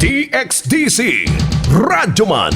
DXDC Radyoman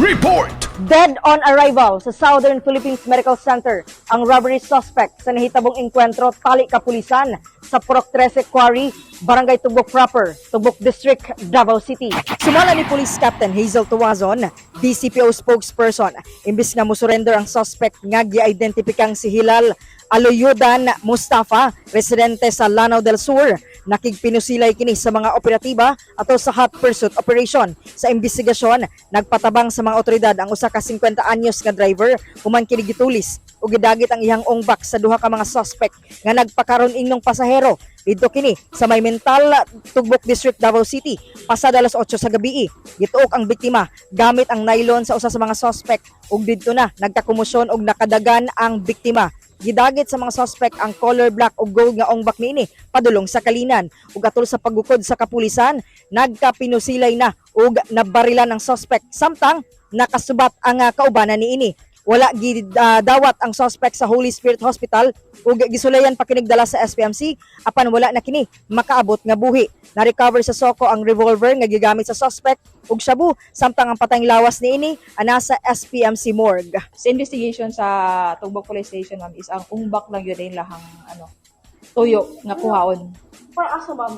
Report. Dead on arrival sa Southern Philippines Medical Center ang robbery suspect sa nahitabong engkwentro tali kapulisan sa Purok 13 Quarry, Barangay Tugbok Proper, Tugbok District, Davao City. Sumala ni Police Captain Hazel Tuazon, DCPO spokesperson, imbis nga musurrender ang suspect nga gi-identipikang si Hilal Aloyudan Mustafa, residente sa Lanao del Sur, nakigpinusilay kini sa mga operatiba ato sa hot pursuit operation. Sa investigasyon, nagpatabang sa mga otoridad ang usa ka 50 anyos nga driver human kini gitulis ug gidagit ang iyang ungbak sa duha ka mga suspect nga nagpakaron ingnong pasahero didto kini sa may Mental, Tugbok District, Davao City pasad alas 8 sa gabi. Gituok ang biktima gamit ang nylon sa usa sa mga suspect ug didto na nagkakumusyon ug nakadagan ang biktima. Gidagit sa mga suspect ang color black ug gold nga ungbak niini padulong sa kalinan ug atol sa pagukod sa kapulisan, nagkapinusilay na ug nabarilan ang suspect samtang nakasubat ang kaubanan niini. Wala gidawat ang suspect sa Holy Spirit Hospital ug gisulayan pa kinig dala sa SPMC apan wala na kini makaabot nga buhi. Na-recover sa soko ang revolver nga gigamit sa suspect ug shabu samtang ang patayng lawas niini nasa SPMC morgue. Sa investigation sa Tugbok Police Station, ma'am, is ang ungbak lang yun ay lahang ano, tuyo nga kuhaon. Para asa, ma'am?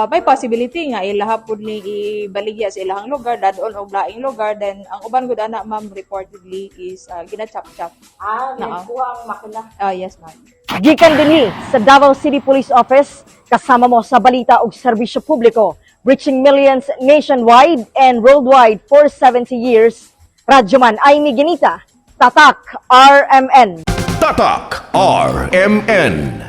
May possibility nga ilaha pud ni ibaligya sa ilahang lugar, dadon og laing lugar. Then ang uban gud ana, ma'am, reportedly is gina-chop-chop. Ah, Naa. ang makina. Ah, yes, ma'am. Gikan dinhi sa Davao City Police Office, kasama mo sa balita ug serbisyo publiko, reaching millions nationwide and worldwide for 70 years. Radyoman Aimee Ginita, Tatak RMN. Tatak RMN.